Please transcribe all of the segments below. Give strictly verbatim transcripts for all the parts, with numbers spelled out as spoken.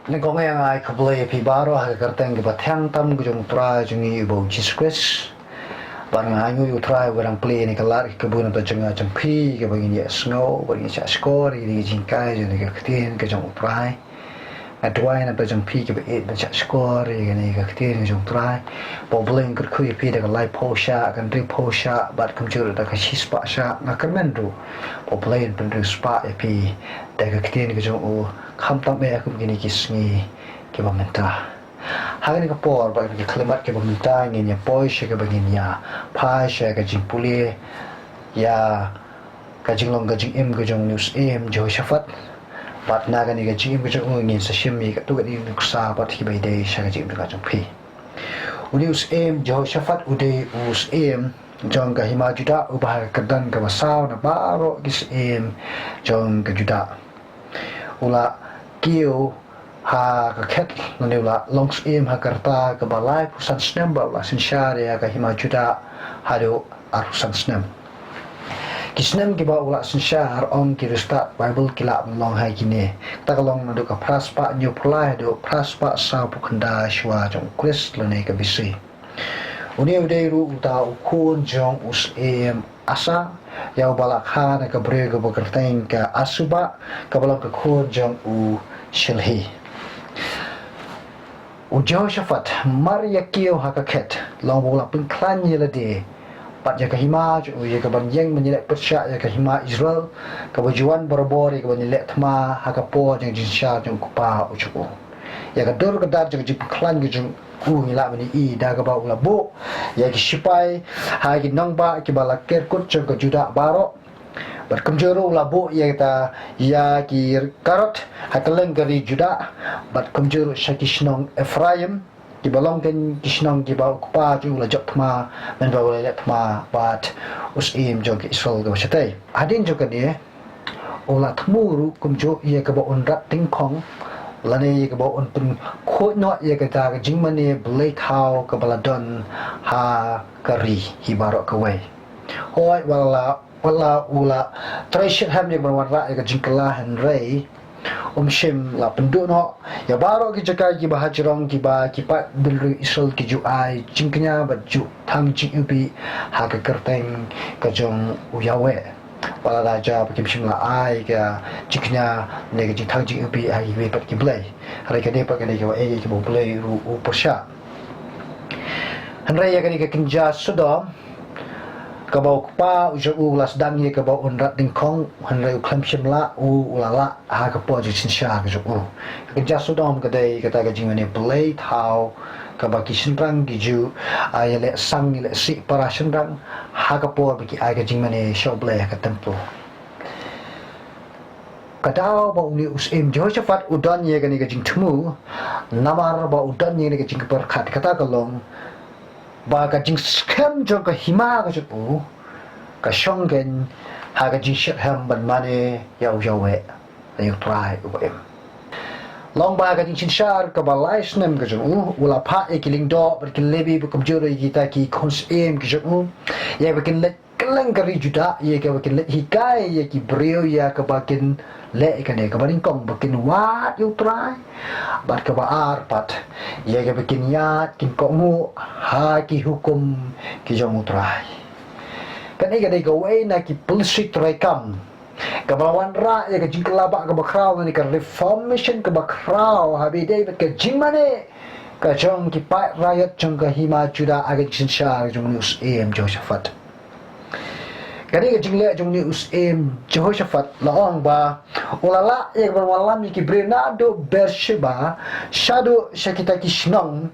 Nyngkong nga ai khublei ïa phi baroh ha ka kyrteng kaba thiang tam ka jong U Trai jong ngi uba u Jisu Khrist. Bad nga ainguh ïa U Trai uba dang plie ïa kane ka lad ka bun na ka bynta jong nga jong phi kaba ngin ïa sngew bad ngin ïa shah shkor ïa kane ka jinghikai jong kane ka ktien ka jong U Trai. Nga duwai na ka bynta jong phi kaba ïeit ban shah shkor ïa kane ka ktien ka jong U Trai. Ba U Blei un kyrkhu ïa phi da ka laiphew shah, ka hynriewphew shah bad kumjuh ruh da ka shispah shah. Nga kyrmen ruh ba U Blei un pynriewspah ïa phi da ka ktien ka jong u, khamtam eh ha kum kine ki sngi kiba mynta. Ha kane ka por bad kane ka khyllipmat kiba mynta ngin ïa poi sha kaba ngin ïa phai sha ka jingpule ïa ka jinglong ka jingim ka jong une u syiem Jehoshaphat. Bad na kane ka jingim ka jong u ngin sa shim ïa katto katne nuksa bad kiba ïadei sha ka jingim ka jong phi. Une u syiem Jehoshaphat u dei u syiem jong ka hima Judah uba ha ka kyrdan kaba saw na baroh ki syiem jong ka Judah. U la kiew ha ka khet lane u la long syiem ha ka rta kaba laiphew san snem bad u la synshar ïa ka hima Judah haduh arphew san snem. Ki snem kiba u la synshar ong ki riewstad Baibl ki lah ban long ha kine. Kata ka long naduh ka phra spah hynñiewphew lai haduh phra spah sawphew khyndai shuwa jong U Khrist lane ka B C. Une u dei ruh uta u khun jong u syiem Asa, ïa uba la kha na ka briew kaba kyrteng ka Asuba, kaba long ka khun jong u Shilhi. U Jehoshaphat mar ïa kiew ha ka khet, long ba u la pynkhlaiñ ïa lade bad ïa ka hima jong u, ïa kaban ïeng ban ïaleh pyrshah ïa ka hima Israel, kaba ju wan barabor ïa kaban ïaleh thma ha ka por jong ka jingsynshar jong u kpa u jong u. Ïa ka dur ka dar jong ka jingpynkhlaiñ ka jong u ngi lah ban ïohi da kaba u la buh ïa ki shipai ha ki nongbah kiba la ker kut jong ka Judah baroh. Bad kumjuh ruh u la buh ïa kita ïa ki karod ha kylleng ka ri Judah. Bad kumjuh ruh sha ki shnong Ephraim, kiba long kein ki shnong kiba u kpa jong u la jop thma, mynba u la ïaleh thma bad u syiem jong ka Israel kaba shatei. Hadien jong kane, u la thmu ruh kumjuh ïa kaba un rat tyngkhong, lane ïa kaba un pynkhuid noh ïa kata ka jingmane blei thaw kaba la don ha ka ri hi baroh kawei. Hooid, wat la, wat la u la trei shitrhem ïa kaban wanrah ïa ka jingkylla, hynrei um shym la pynduh noh ïa baroh ki jaka kiba ha jrong kiba ki paid bynriew Israel ki ju ai jingkñia bad ju thang jingïohi ha ka kyrteng ka jong u Yahweh. Wat la da jia ba kim shym la ai ka jingkñia ne ka jingthang jingïohi ha kiwei pat ki blei. Hynrei kane pat kane kaba eh ïa kaba U Blei ruh u pyrshah. Hynrei ïa kane ka kynja Sodom, kaba u kpa u jong u u la sdang ïa kaba un rat tyngkhong, hynrei u khlem shym lah, u, u la lah ha ka por jingsynshar ka jong u. Ka kynja Sodom ka dei kata ka jingmane blei thaw kaba ki shynrang ki ju, ah, ïaleh sang, ïaleh sih para shynrang ha ka por ba ki ai ka jingmane sha U Blei ha ka templ. Ka daw ba une u syiem Jehoshaphat u don ïa kane ka jingthmu, namar ba u don ïa kane ka jingpyrkhat, kata ka long ba ka jingskhem jong ka hima ka jong u ka shong kein ha ka jingshitrhem ban mane ïa u Yahweh, ïa U Trai uba im. Long ba ka jingsynshar kaba lai snem ka jong u, u la phah ïa ki lyngdoh bad ki Lebi bad kumjuh ruh ïa kita ki khun syiem ki jong u, ïa ba kin leit kylleng ka ri Judah, ïa kaba kin leit hikai ïa ki briew ïa kaba kin leh ïa kane, kaba nyngkong ba kin wad ïa U Trai, bad kaba ar pat ïa kaba kin ïaid kin kohnguh ha ki hukum ki jong U Trai. Kane ka dei kawei na ki polisi treikam kaba la wanrah ïa ka jingkylla bah kaba khraw, lane ka reformation kaba khraw, ha ba ïadei bad ka jingmane ka jong ki paid raiot jong ka hima Judah ha ka jingsynshar jong une u syiem Jehoshaphat. Kane ka jingleh jong une u syiem Jehoshaphat la ong ba u la lah ïa kaban wallam ïa ki briew naduh Beersheba shaduh sha kita ki shnong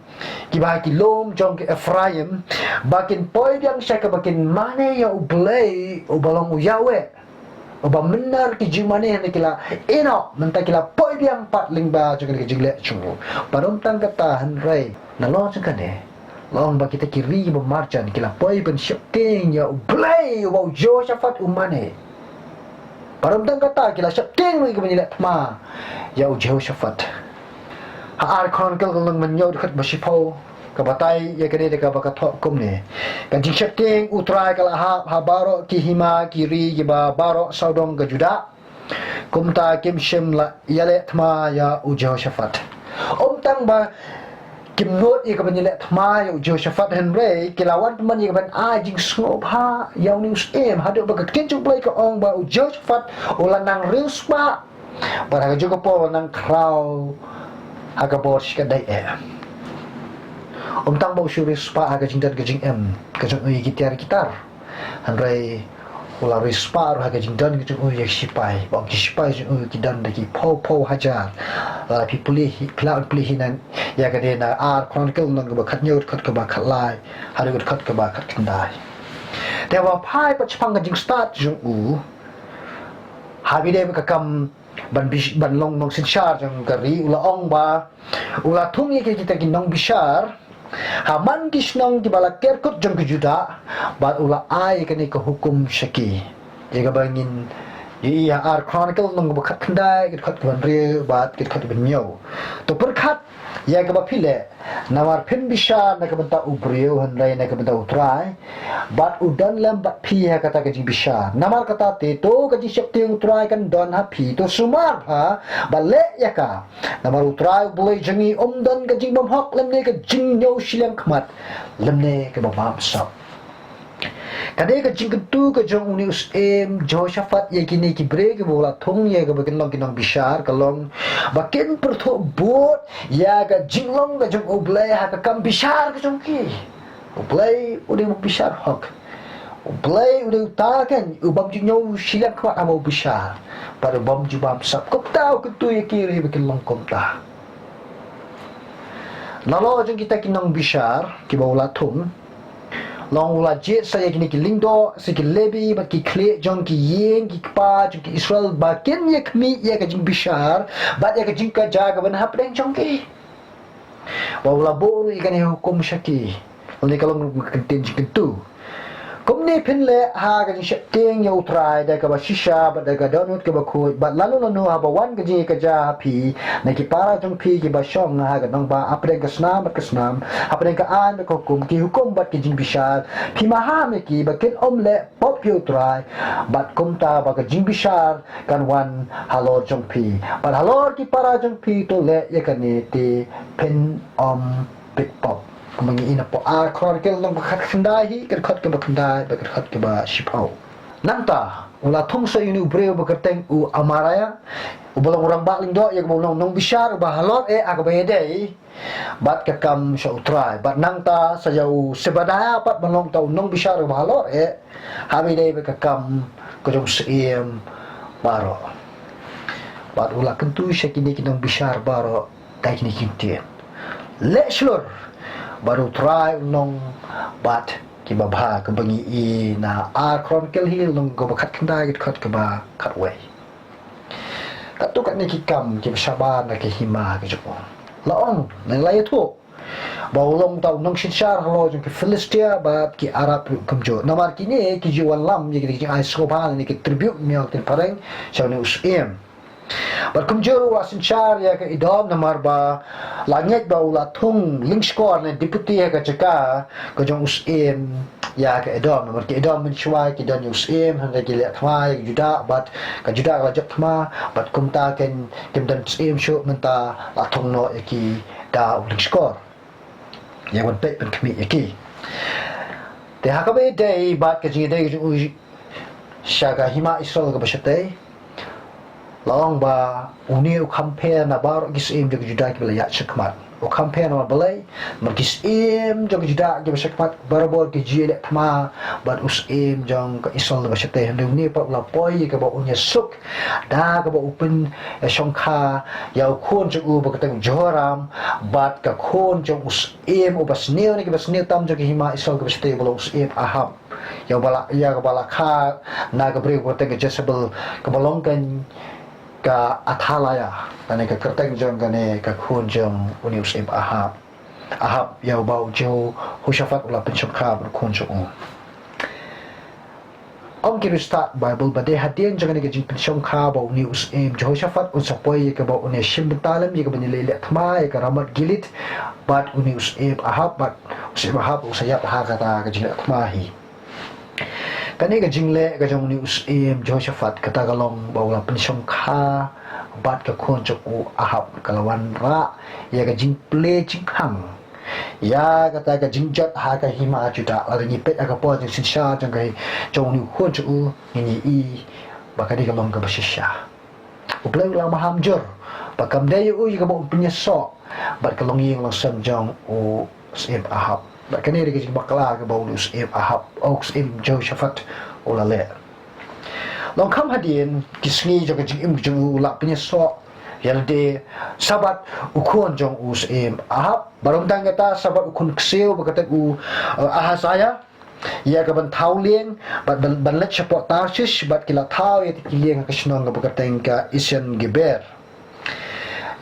kiba ha ki lum jong ka Ephraim, ba kin poi biang sha kaba kin mane ïa U Blei uba long u Yahweh, uba mynta ki jingmane ne ki la ïehnoh, mynta ki la poi biang pat lyngba jong kane ka jingleh jong u. Bad ym tang kata hynrei, nalor jong kane, la ong ba kita ki ri ba marjan ki la poi ban sheptieng ïa U Blei uba u Jehoshaphat u mane. Bad ym tang kata, ki la sheptieng ruh ïa kaban ïaleh thma ïa u Jehoshaphat. Ha Ar Chronicle ka lynnong hynñiew dkhot ba shiphew ka batai ïa kane da kaba ka thoh kumne: Ka jingsheptieng U Trai ka la hap ha baroh ki hima ki ri kiba baroh sawdong ka Judah. Kumta kim shym la ïaleh thma ïa u Jehoshaphat. Ym tang ba kim nud ïa ka ban ïaleh thma ïa u Jehoshaphat hynrei ki la wan pynban ïa ka ban ai jingsngewbha ïa une u syiem, haduh ba ka ktien jong U Blei ka ong ba u Jehoshaphat u la nang riewspah bad ha kajuh ka por u la nang khraw ha ka bor shikatdei eh. Ym tang ba u shu riewspah ha ka jingdon ka jingim ka jong u ïa ki tiar ki tar, hynrei u la riewspah ruh ha ka jingdon ka jong u ïa ki shipai, ba ki shipai jong u ki don da ki phew phew hajar. Lada phi pule hi, phi lah ban pule hi na ïa kane na Ar Chronicle lynnong kaba khathynñiew, dkhot kaba khatlai haduh dkhot kaba khatkhyndai. Te haba phai pat shaphang ka jingstad jong u, haba dei bad ka kam ban bish-, ban long nongsynshar jong ka ri, u la ong ba u la thung ïa kita ki nongbishar ha man ki shnong kiba la ker kut jong ki Judah, bad u la ai kane ka hukum sha ki. Ïa kaba ngin ïohi ha Ar Chronicle lynnong kaba khatkhyndai, ka dkhot kaba hynriew bad ka dkhot kaba hynñiew. To pyrkhat ïa kaba phi leh, namar phim bishar na ka bynta u briew hynrei na ka bynta U Trai, bad u don lem bad phi ha kata ka jingbishar. Namar kata te to ka jingsheptieng U Trai kan don ha phi, to sumar bha bad leh ïa ka. Namar U Trai U Blei jong ngi um don ka jingbymhok lymne ka jingñiew shiliang khmat lymne kaba bamsap. Ka dei ka jingkyntu ka jong une u syiem Jehoshaphat ïa kine ki briew kiba u la thung ïa kaba kin long ki nongbishar, ka long ba kin pyrthuh bud ïa ka jinglong ka jong U Blei ha ka kam bishar ka jong ki. U Blei u dei u bishar hok. U Blei u dei uta kein u bym ju ñiew shiliang khmat haba u bishar, bad u bym ju bamsap. Kumta u kyntu ïa ki ruh ba kin long kumta. Nalor jong kita ki nongbishar kiba u la thung, long u la jied sa ïa kine ki lyngdoh, sa ki Lebi bad ki khlieh jong ki ïing ki kpa jong ki Israel ba kin ïa khmih ïa ka jingbishar bad ïa ka jingkajia kaba na hapdeng jong ki. Ba u la buh ruh ïa kane ka hukum sha ki. Une ka long ruh ka ktien jingkyntu. Kumne phin leh ha ka jingsheptieng ïa U Trai da kaba shisha bad da ka dohnud kaba khuid, bad lano lano haba wan ka jingïakajia ha phi na ki para jong phi kiba shong ha ka nongbah hapdeng ka snam bad ka snam, hapdeng ka aiñ bad ka hukum, ki hukum bad ki jingbishar, phi maham ïa ki ba kin ym leh pop ïa U Trai, bad kumta ba ka jingbishar kan wan halor jong phi bad halor ki para jong phi, to leh ïa kane te phin ym pit pop. Kumba ngi i na Ar Chronicle lynnong ba khatkhyndai hi, ka dkhot kaba khyndai bad ka dkhot kaba shiphew. Nangta u la thung sa ïa une u briew ba kyrteng u Amariah, uba long u rangbah lyngdoh, ïa kaba u long u nongbishar uba halor eh ha kaba ïadei bad ka kam sha U Trai. Bad nangta sa ïa u Sebadiah pat ban long uta u nongbishar uba halor eh ha kaba ïadei bad ka kam ka jong u syiem baroh. Bad u la kyntu sha kine ki nongbishar baroh da kine ki ktien: Leh shlur bad U Trai un long bad kiba bha, kumba ngi i na Ar Chronicle hi lynnong kaba khatkhyndai, ka dkhot kaba khatwei. Katto katne ki kam kiba shabar na ka hima ka jong u, la ong, ne la ïathuh ba u long uta u nongsynshar halor jong ki Philistia bad ki Arab ruh kumjuh. Namar kine ki ju wallam ïa ki jingai sngewbha ne ki tribute, ïa ki phareng sha une u syiem. Bad kumjuh ruh u la synshar ïa ka Edom, namar ba la ngeit ba u la thung lyngskor ne deputy ha ka jaka ka jong u syiem ïa ka Edom. Namar ki Edom mynshuwa ki don ïa u syiem, hynrei ki leh thma ïa ka Judah, bad ka Judah ka la jop thma, bad kumta kein kim don syiem shuh, mynta la thung noh ïa ki da u lyngskor ïa ban peit ban khmih ïa ki. Te ha kaba ïadei bad ka jingïadei ka jong u sha ka hima Israel kaba shatei, la ong ba une u kham pher na baroh ki syiem jong ka Judah kiba la ïaid shakhmat. U kham pher namar balei? Namar ki syiem jong ka Judah kiba shakhmat barabor ki ju ïaleh thma bad u syiem jong ka Israel kaba shatei. Hynrei une pat u la poi ïa kaba un ïasuk da kaba u pynshongkha ïa u khun jong u ba kyrteng u Jehoram bad ka khun jong u syiem uba sniew ne kiba sniew tam jong ka hima Israel kaba shatei, uba long u syiem Ahab. Ïa uba la, ïa kaba la kha na ka briew kaba kyrteng ka Jezebel, kaba long kein ka Athaliah, kane ka kyrteng jong kane ka khun jong une u syiem Ahab. Ahab, ïa uba u Jehoshaphat u la pynshongkha bad u khun jong u. Ong ki riewstad Baibl ba dei hadien jong kane ka jingpynshongkha ba une u syiem Jehoshaphat un sa poi ïa kaba un ïashim bynta lem ïa kaba un ïaleh thma ïa ka Ramoth Gilead, bad une u syiem Ahab, bad u syiem Ahab u sa ïap ha kata ka jingleh thma hi. Kane ka jingleh ka jong une u syiem Jehoshaphat, kata ka long ba u la pynshongkha bad ka khun jong u Ahab ka la wanrah ïa ka jingplie jingkhang ïa kata ka jingjot ha ka hima Judah. Lada ngi peit ha ka por jingsynshar jong ka hi-, jong u khun jong u, ngin ïohi ba ka dei ka long kaba shisha. U Blei u la maham jur ba kam dei ïa u ïa kaba un pynïasoh bad ka longïing longsem jong u Syiem Ahab. Bad kane dei ka jingbakla kaba u Syiem Ahab, u Syiem Jehoshaphat u la leh. Long kham hadien ki sngi jong ka jingim jong u, u la pynïasoh ïa lade Sabad u khun jong u Syiem Ahab. Bad ym tang kata, Sabad u khun ksiew bad kata u, eh, Ahaziah ïa ka ban thaw lieng bad ban, ban leit shapoh Tarshish, bad ki la thaw ïa ki lieng ha ka shnong kaba kyrteng ka Esion Geber.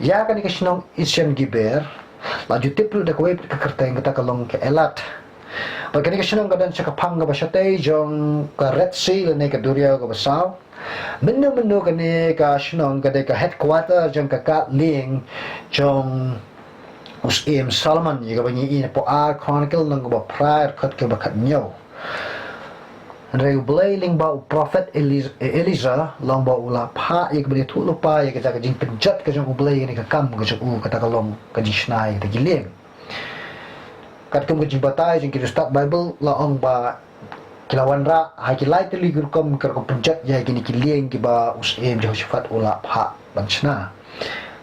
Ïa kane ka shnong Esion Geber la ju tip ruh da kawei pat ka kyrteng, kata ka long ka Elat. Bad kane ka shnong ka don sha ka phang kaba shatei jong ka Red Sea lane ka duriaw kaba saw. Mynno mynno kane ka shnong ka dei ka headquarter jong ka kad lieng jong u Syiem Solomon, ïa kaba ngi ïohi napoh Ar Chronicle lynnong kaba phra, dkhot kaba khathynñiew. Hynrei U Blei lyngba u prophet Eli-, Elijah long ba u la phah ïa kaba ïathuhlypa ïa kata ka jingpynjot ka jong U Blei ïa kane ka kam ka jong u, kata ka long ka jingshna ïa kita ki lieng. Katkum ka jingbatai jong ki riewstad Baibl la ong ba ki la wanrah ha ki lai tylli ki rukom, ki rukom pynjot ïa kine ki lieng kiba u Syiem Jehoshaphat u la phah ban shna.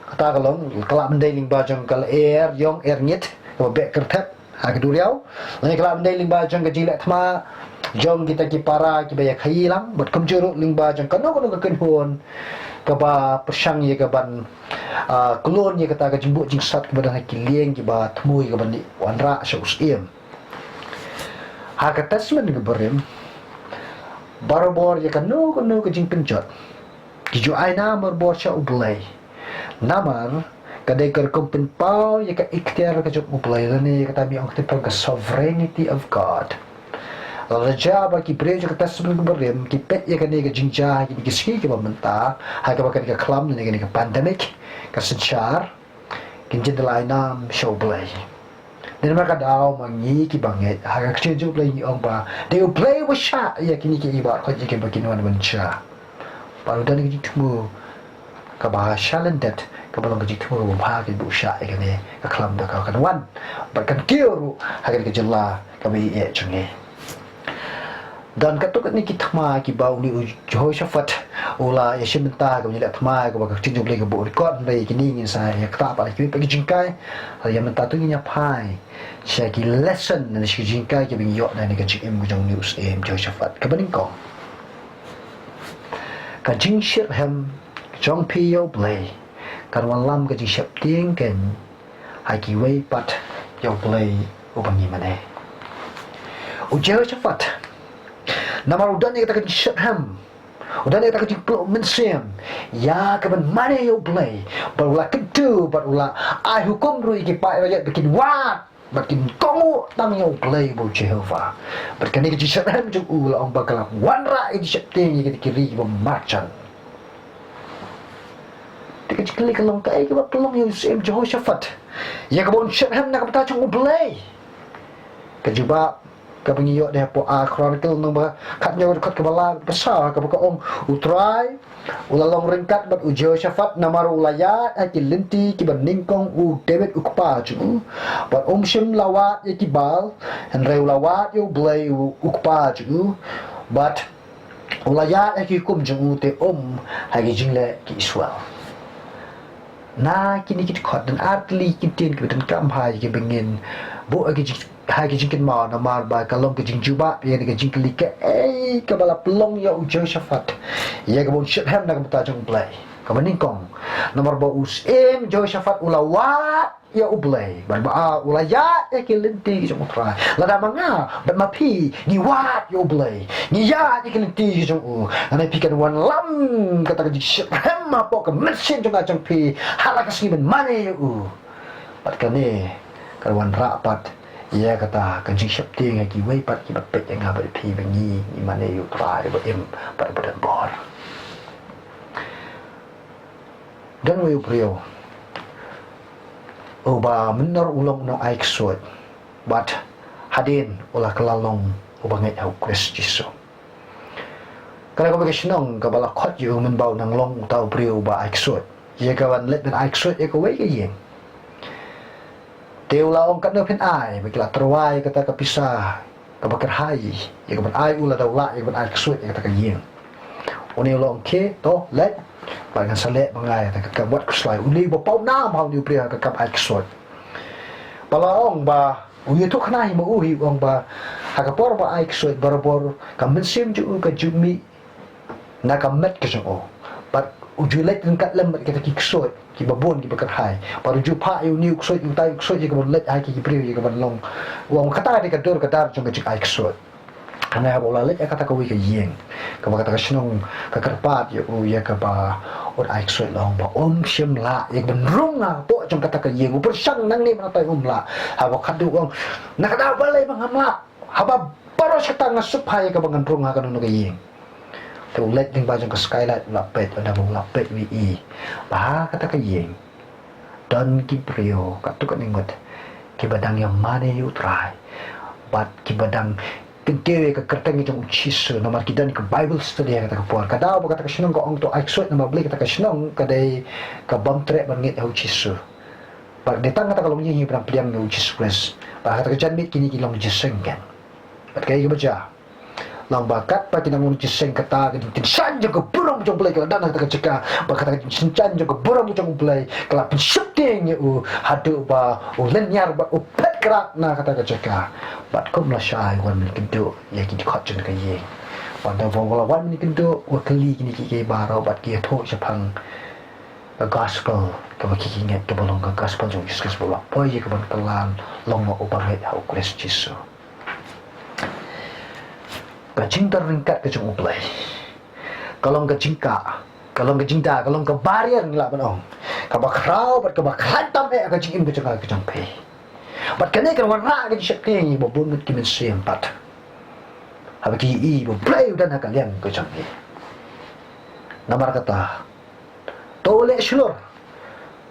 Kata ka long, ka lah ban dei lyngba jong ka lyer ïong, lyer ngit kaba beh kyrthep ha ka duriaw, lane ka lah ban dei lyngba jong ka jingleh thma jong kita ki para kiba ïa khaïi lang, bad kumjuh ruh lyngba jong kano kano ka kynhun kaba pyrshang ïa ka ban, ah, klun ïa kata ka jingbuh jingsat kaba don ha ki lieng kiba thmu ïa ka ban wanrah sha u Syiem. Ha ka Testament kaba rim, barabor ïa kano kano ka jingpynjot ki ju ai nam barabor sha U Blei. Namar ka dei ka rukom pynpaw ïa ka iktiar ka jong U Blei, lane ïa kata ngi ong ka sovereignty of God. Lada jia ba ki briew jong ka Testament kaba rim ki peit ïa kane ka jingjia ha kine ki sngi kiba mynta, ha kaba kane ka khlam lane kane ka pandemic ka synshar, kin jin da la ai nam sha U Blei. Dei namar ka daw ma ngi kiba ngeit ha ka ktien jong U Blei ngi ong ba dei U Blei uba shah ïa kine ki, ïa baroh ïa kiba kin wan ban jia. Bad u don ka jingthmu kaba shalyndet, kaba long ka jingthmu kaba bha, kaba u shah ïa kane ka khlam da ka kan wan bad kan kiew ruh ha kane ka jylla kaba ïeit jong ngi. Don katto katne ki thma kiba une u Jehoshaphat u la ïashim bynta, kaba ngi leh thma, kaba ka ktien jong U Blei ka buh record, hynrei kine ngin sa ïa ktah pat ha kiwei pat ki jinghikai. Ïa mynta to ngin ïa phai sha ki lesson ne sha ki jinghikai kiba ngi ïoh na kane ka jingim ka jong une u Syiem Jehoshaphat. Kaba nyngkong, ka jingshitrhem jong phi ïa U Blei kan wanlam ka jingsheptieng keiñ ha kiwei pat ïa U Blei uba ngi mane. U Jehoshaphat, namar u don ïa kata ka jingshitrhem, u don ïa kata ka jingpluh mynsiem ïa ka ban mane ïa U Blei, bad u la kyntu bad u la ai hukum ruh ïa ki paid raiot ba kin wad bad kin kohnguh tang ïa U Blei uba u Jehobah. Bad kane ka jingshitrhem jong u la ong ba ka la wanrah ïa ka jingsheptieng ïa kita ki ri kiba marjan. Te ka jingkylli ka long, kaei kaba pynlong ïa u Syiem Jehoshaphat ïa kaba un shitrhem na ka bynta jong U Blei? Ka jubab kaba ngi ïoh da hapoh Ar Chronicle lynnong ba khatñiew, dkhot kaba lai bad kaba saw, ha kaba ka ong, U Trai u la long ryngkat bad u Jehoshaphat, namar u la ïaid ha ki lynti kiba nyngkong u David u kpa jong u, bad um shym la wad ïa ki Baal, hynrei u la wad ïa U Blei u, u Kpa jong u, bad u la ïaid ha ki hukum jong u, te um ha ki jingleh ki Israel. Na kine ki dkhot don ar tylli ki ktien kiba donkam ha ïa kiba ngin buh ha ki jing, ha ki jingkynmaw, namar ba ka long ka jingjubab ïa ka jingkylli, kaei kaba la pynlong ïa u Jehoshaphat ïa kaba un shitrhem na ka bynta jong U Blei? Kaba nyngkong, namar ba u Syiem Jehoshaphat u la wad ïa U Blei, bad ba, ah, u la ïaid ïa ki lynti ki jong U Trai. Lada ma nga bad ma phi ngi wad ïa U Blei, ngi ïaid ïa ki lynti ki jong u, lane phi kan wanlam kata ka jingshitrhem hapoh ka mynsiem jong nga jong phi ha la ka sngi ban mane ïa u. Bad kane kan wanrah pat ïa kata ka jingsheptieng ha kiwei pat kiba peit ïa nga bad phi ba ngi, ngi mane ïa U Trai uba im bad uba don bor. Don uwei u briew uba mynnor u long u nongai ksuid, bad hadien u la kylla long uba ngeit ha u Khrist Jisu. Ka dei kawei ka shnong kaba la khot ïa u mynba u nang long uta u briew uba ai ksuid. ïa ka ban leit ban ai ksuid ïa kawei ka ïing. Te u la ong, katno phin ai, ba ki la tyrwa ïa kata ka pisa kaba kyrhai, ïa ka ban ai, u la dei u lah ïa ka ban ai ksuid ïa kata ka ïing. Une u la ong, khie, to leit, bad ngan sa leh ba nga ïa kata ka kam. Wat khuslai, une uba pawnam ha une u briew ha ka kam ai ksuid. Ba la ong ba u ïathuh khnang hi ma u hi, u ong ba ha ka por ba ai ksuid, barabor ka mynsiem jong u ka ju mih na ka met ka jong u. Bad u ju leit ryngkat lem bad kita ki ksuid kiba bun kiba kyrhai. Bad u ju phah ïa une u ksuid, utai u ksuid ïa ka ban leit ha ki briew ïa ka ban long. U ong kata ka dei ka dur ka dar jong ka jingai ksuid. Hynrei haba u la leit ha kata kawei ka ïing, kaba kata ka shnong ka kyrpad ïa u ïa kaba un ai ksuid, la ong ba um shym lah ïa ka ban rung hapoh jong kata ka ïing. U pyrshang nangne mynta um lah. Haba khatduh u ong, na ka daw balei ba ngam lah? Haba baroh shi katta nga sngewbha ïa kaba ngan rung ha kano kano ka ïing. Te u leit lyngba jong ka skylight, u la peit, ynda ba u la peit u ïohi ba ha kata ka ïing don ki briew katto katne ngut kiba dang ïamane ïa u Trai bad kiba dang kyntiew ïa ka kyrteng jong u Jisu, namar ki don ka Bible study ha kata ka por. Ka daw ba kata ka shnong ka ong to ai ksuid namar balei kata ka shnong ka dei ka bym treh ban ngeit ha u Jisu. Bad dei tang kata ka longïing hi ba dang pdiang ïa u Jisu Khrist. Bad ha kata ka janmiet kine ki long jingïaseng kein. Bad kaei kaba jia? Long ba katba ki nang long jingïaseng, kata ka jingkynshew jong ka burom jong U Blei ka la don ha kata ka jaka. Bad kata ka jingkynshew jong ka burom jong U Blei ka la pynsheptieng ïa u haduh ba u lynñiar bad u phet krak na kata ka jaka. Bad kum lashai u wan ban kynduh ïa ki dkhot jong ka ïing. Bad haba u la wan ban kynduh, u kylli kine kiei kiei baroh bad ki ïathuh shaphang ka gospel kaba ki, ki ngeit kaba long ka gospel jong u Jisu Khrist ba u la poi ïa ka ban kylla long ma uba ngeit ha u Khrist Jisu. Ka jingdon ryngkat ka jong U Blei ka long ka jingkah, ka long ka jingda, ka long ka barrier ngi lah ban ong, kaba khraw bad kaba khlaiñ tam eh ka jingim ka jong nga ka jong phi. Bad kane kan wanrah ka jingsheptieng ïa ba bun ngut ki mynsiem pat haba ki ïohi ba U Blei u don ha ka liang ka jong ki. Namar kata, to leh shlur,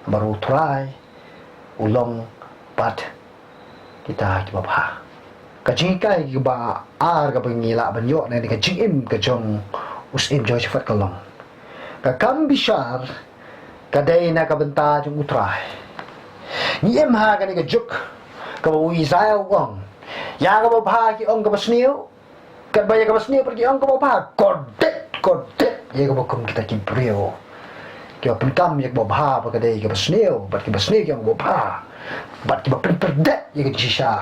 namar U Trai u long bad kita kiba bha. Ka jinghikai kaba ar kaba ngi lah ban ïoh na ka jingim ka jong u Syiem Jehoshaphat ka long, ka kam bishar ka dei na ka bynta jong U Trai. Ngi im ha kane ka juk kaba u Isaiah u ong, ïa kaba bha ki ong kaba sniew, katba ïa kaba sniew pat ki ong kaba bha. Kordit, kordit ïa kaba kum kita ki briew kiba pyndonkam ïa kaba bha ba ka dei kaba sniew, bad kiba sniew ki ong kaba bha, bad kiba pynpyrdet ïa ka jingshisha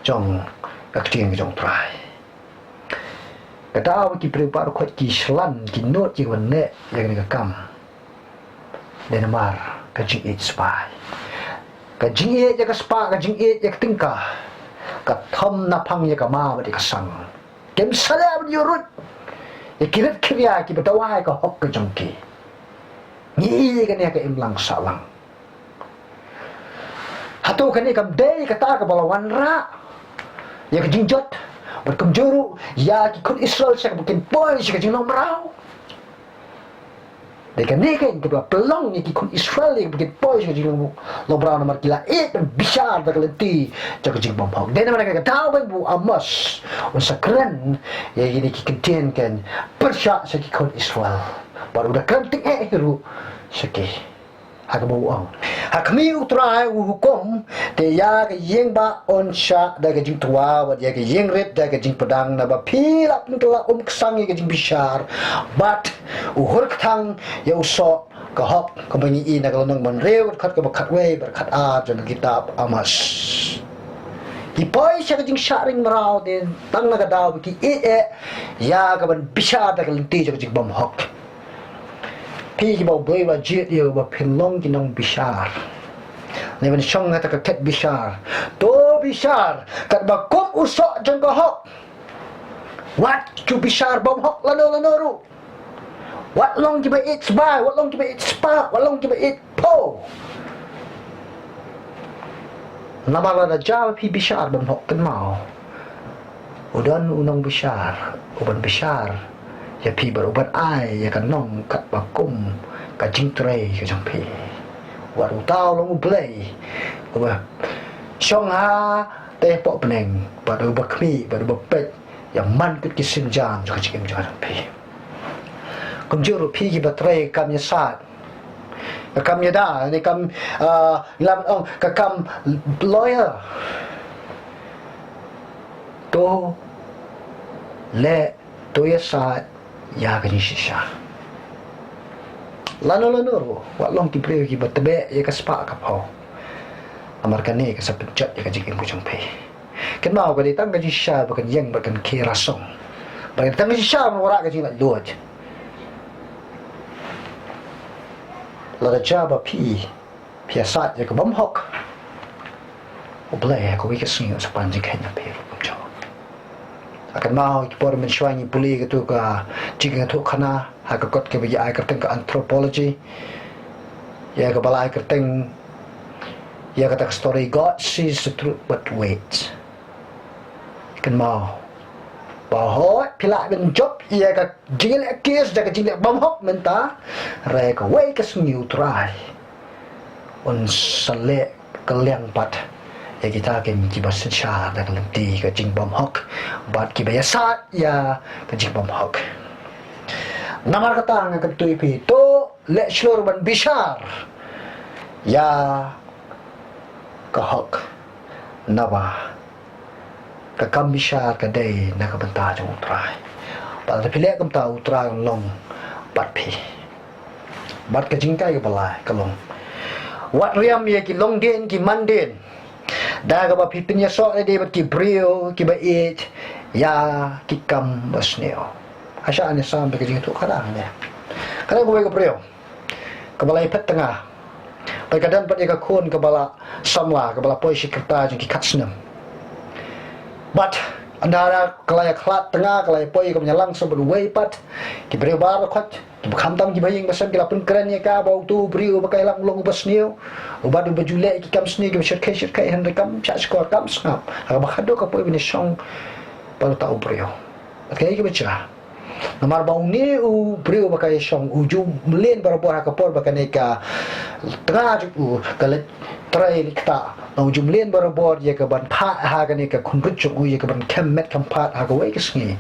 jong ka ktien ka jong U Trai. Kata ba ki briew baroh khoit ki shlan, ki nud ïa kaba neh ïa kane ka kam. Dei namar ka jingïeit spah. Ka jingïeit ïa ka spah, ka jingïeit ïa ka tyngka, ka thom naphang ïa ka ma bad ïa ka sang. Kim salia ban ïuhruh ïa ki rit ki ria kiba dawa ïa ka hok ka jong ki. Ngi ïohi ïa kane ha ka imlang sahlang. Hato kane kam dei kata kaba la wanrah ïa ka jingjot bad kumjuh ruh ïa ki khun Israel sha kaba kin poi sha ka jinglong mraw? Dei kane keiñ kaba la pynlong ïa ki khun Israel ïa kaba kin poi sha ka jinglong mraw namar ki la ïeit ban bishar da ka lynti jong ka jingbymhok. Dei namar kata ka daw ba u Amos un sa kren ïa kine ki kyntien keiñ pyrshah sha ki khun Israel. Bad u da kren tyngeh hi ruh sha ki. Ha kaba u ong, ha khmih U Trai u hukum, te ïa ka ïing bah un shah da ka jingtwa, bad ïa ka ïing rit da ka jingpdang, naba phi la pynkylla um ksang ïa ka jingbishar, bad u hur kthang ïa u soh ka hok, kaba ngi i na ka lynnong ba hynriew, dkhot kaba khatwei bad khatar jong ka kitab Amos. Ki poi sha ka jingshah ring mraw te tang na ka daw ba ki ïeit eh ïa ka ban bishar da ka lynti jong ka jingbymhok. Phi kiba U Blei u la jied ïa u ba phin long ki nongbishar. Lehse ban shong ha kata ka khet bishar. To bishar katba kum u soh jong ka hok. Wat ju bishar bymhok lano lano ruh. Wat long kiba ïeit sbai, wat long kiba ïeit spah, wat long kiba ïeit phew. Namar lada jia ba phi bishar bymhok, kynmaw, u don u nongbishar u ban bishar ïa phi bad u ban ai ïa ka nong katba kum ka jingtrei ka jong phi. Wat uta u long U Blei uba shong ha te poh bneng bad uba khmih bad uba peit ïa man kut ki synjan jong ka jingim jong phi. Kumjuh ruh phi kiba trei kam ïasaid, Ka kam ïada, ne kam, ah, lam ong, ka kam lawyer. To leh, to ïasaid ïa ka jingshisha. Lano lano ruh, wat long ki briew kiba tbeh ïa ka spah ka phew. Namar kane ka sa pynjot ïa ka jingim ka jong phi. Kynmaw, ka dei tang ka jingshisha ba kan ïeng bad kan khie rasong. Bad ka dei tang ka jingshisha ban wanrah ka jinglaitluid. Lada jia ba phi, phi ïasaid ïa ka bymhok, U Blei ha kawei ka sngi un sa pan jingkheiñ ïa phi ruh kumjuh. Nga kynmaw ki por mynshuwa ngi pule katu ka jingïathuhkhana ha ka kot kaba ki ai kyrteng ka Anthropology, ïa kaba la ai kyrteng ïa kata ka story, God Sees the Truth But Waits. Kynmaw ba hooid phi lah ban jop ïa ka jingleh case da ka jingleh bymhok mynta, hynrei kawei ka sngi U Trai un sa leh kylliang pat ïa kita kiba synshar da ka lynti ka jingbymhok bad kiba ïasaid ïa ka jingbymhok. Namar kata nga kyntu ïa phi, to leh shlur ban bishar ïa ka hok, naba ka kam bishar ka dei na ka bynta jong U Trai. Bad lada phi leh kumta, U Trai un long bad phi. Bad ka jinghikai kaba lai ka long, wat riam ïa ki longdien ki mandien da kaba phi pynïasoh lade bad ki briew kiba ïeit ïa ki kam basniew. Hasha ne sam ba ka jingïathuhkhana ne, ka dang kawei ka briew kaba la ïaphet tnga. Bad ka don pat ïa ka khun kaba la samla, kaba la poi sha ki rta jong ki khatsnem. Bad ynda ka la ïakhlad tnga, ka la ïapoi, ka ïalang shuh bad uwei pat, ki briew baroh khoit, kiba khamtam kiba ïing ba sem, ki la pynkren ïa ka ba uto u briew uba ka ïalang u long uba sniew, uba, uba ju leh ki kam sniew kiba shyrkhei shyrkhei, hynrei kam shah shkor, kam sngap. Ha kaba khadduh ka poi ban ïashong bad uta u briew. Bad kaei kaba jia? Namar ba une u briew ba ka ïashong u ju mlien barabor ha ka por ba kane ka tnga jong u ka leit trei leit ktah. Ba u ju mlien barabor ïa ka ban phah ha kane ka khunrit jong u, ïa ka ban khem met khem phad ha kawei ka sngi.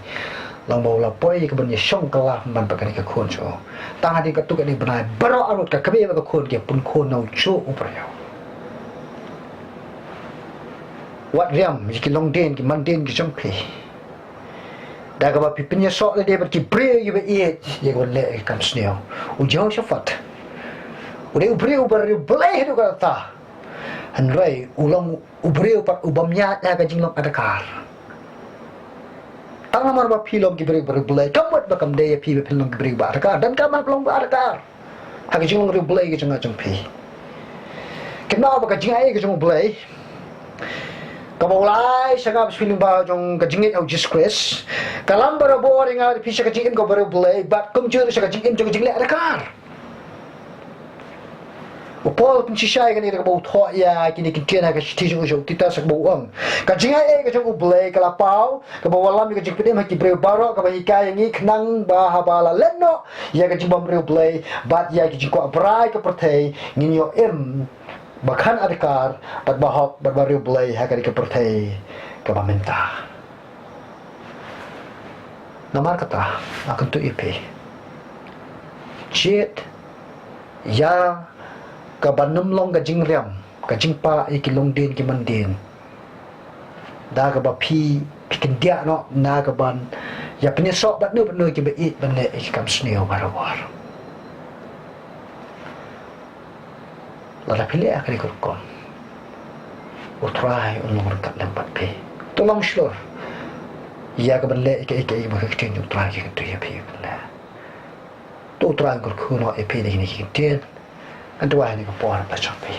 Long ba u la poi ïa ka ban ïashong kylla bad kane ka khun jong u. Tang hadien katto katne bnai, baroh arngut, ka kmie bad ka khun ki ïa pun khun na uto u briew. Wat riam ïa ki longdien ki mandien ki jong phi da kaba phi pynïasoh lade bad ki briew kiba ïeit ïa ka ban leh ïa ka kam sniew. U Jehoshaphat u dei u briew uba riewblei haduh katta, hynrei u long u briew pat u bym ïaid ha ka jinglong adkar. Tang namar ba phi long ki briew ba riewblei, kam mut ba kam dei ïa phi ba phin long ki briew ba adkar. Donkam ba phin long ba adkar ha ka jinglong riewblei ka jong nga jong phi. Kynmaw ba ka jingai ka jong U Blei kaba u la ai sha nga ba sha phi lyngba jong ka jingngeit ha U Jisu Khrist, ka lam barabor ïa nga ïa phi sha ka jingim kaba riewblei bad kumjuh sha ka jingim jong ka jingleh adkar. U Paul u pynshisha ïa kane da kaba u thoh ïa kine ki ktien ha ka shithi jong u sha u Titus, kaba u ong, ka jingai ka jong U Blei ka la paw, kaba wallam ïa ka jingpynim ha ki briew baroh, kaba hikai ïa ngi khnang ba haba la lehnoh ïa ka jingbymriewblei bad ïa ki jingkwah brai ka pyrthei, ngin ïoh im bakhan adkar bad bahok bad bariewblei ha kane ka pyrthei kaba mynta. Namar kata nga kyntu ïa phi, jied ïa ka ban ym long ka jingriam, ka jingpah ïa ki longdien ki mandien da kaba phi, phi kyndiah noh na ka ban ïa pynïasoh bad no bad no kiba ïeit ban leh ïa ki kam sniew barabor. Lada phi leh ha kane ka rukom, U Trai un long ryngkat lem bad phi. To long shlur ïa ka ban leh ïa kaei kaei ba ka ktien U Trai ka kyntu ïa phi ban leh. To U Trai un kyrkhu noh ïa phi da kine ki ktien. Ngan duwai ha kane ka por ba jong phi.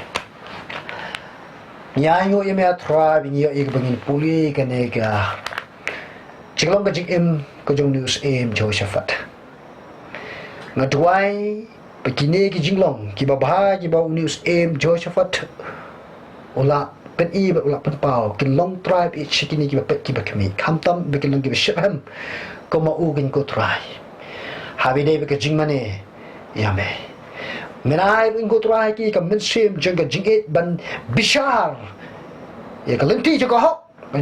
Ngi ainguh ïa me A Trai ba ngi ïoh ïa kaba ngin pule kane ka jinglong ka jingim ka jong une u syiem Jehoshaphat. Nga duwai ba kine ki jinglong kiba bha kiba une u syiem Jehoshaphat u la pyni bad u la pynpaw kin long trai baieit sha kine kiba peit kiba khmih, khamtam ba kin long kiba shitrhem kum ma u, ko Trai. Haba ïadei bad ka jingmane ïa me, men ai, ko Trai, ki ka mynsiem jong ka jingïeit ban bishar ïa ka lynti jong ka hok,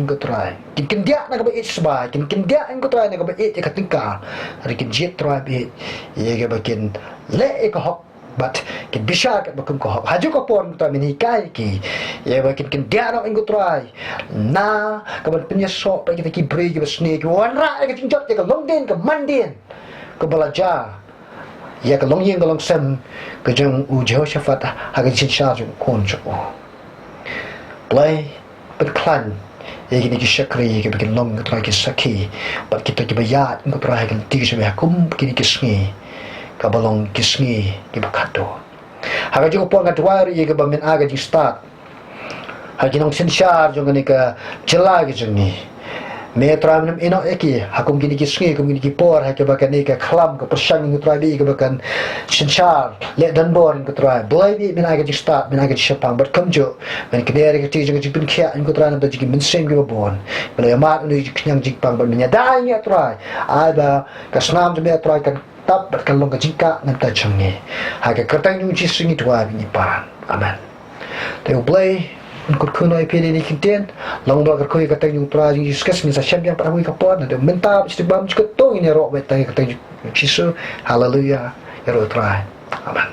ko Trai. Kin kyndiah na kaba ïeit sbai, kin kyndiah, ko Trai, na kaba ïeit ïa ka tyngka. Hynrei kin jied, Trai baieit, ïa kaba kin leh ïa ka hok bad kin bishar katba kum ka hok. Ha kajuh ka por, Trai, men hikai ki ïa ba kin, kin diah noh, ko Trai, na ka ban pynïasoh pat ïa kita ki briew kiba sngi, kiba wanrah ïa ka jingjot, ïa ka longdien, ka mandien kaba la jia ïa ka longïing ka longsem ka jong u Jehoshaphat ha ka jingsynshar jong u khun jong u. Blei, pynkhlaiñ ïa kine ki shakri kiba kin long, ko Trai, ki sakhi bad kita kiba ïaid, ko Trai, ha ka lynti ka jong me ha kum kine ki sngi kaba long ki sngi kiba khatduh. Ha kajuh ka por nga duwai ruh ïa kiba men ai ka jingstad ha ki nongsynshar jong kane ka jylla ka jong ngi. Me, Trai, men ïehnoh ïa ki ha kum kine ki sngi, kum kine ki por, ha kaba kane ka khlam ka pyrshang, ko Trai, bad ïa kaba kan synshar leh donbor, ko Trai. Blei, bad men ai ka jingstad, men ai ka jingshaphrang bad kumjuh men kner ïa ka kti jong ka jingpynkhiah, ko Trai, na ka bynta jong ki mynsiem kiba bun. Men ïa mad ïa une u jingkhñiang jingpang bad men ïada ïa ngi, Trai, ai ba ka snam jong me, Trai, kan tap bad kan long ka jingkah na ka bynta jong ngi. Ha ka kyrteng jong u Jisu ngi duwai bad ngi pan. Amen. Te U Blei un kyrkhu noh ïa phi ha kine ki ktien. Long ba la kyrkhu ïa ka kyrteng jong U Trai jong ngi Jisu Khrist, ngin sa shem biang pat ha kawei ka por. Naduh mynta bad sha kaba ym ju kut to ngin ïaroh beit tang ha ka kyrteng jong u Jisu. Haleluia. Ïaroh ïa U Trai. Amen.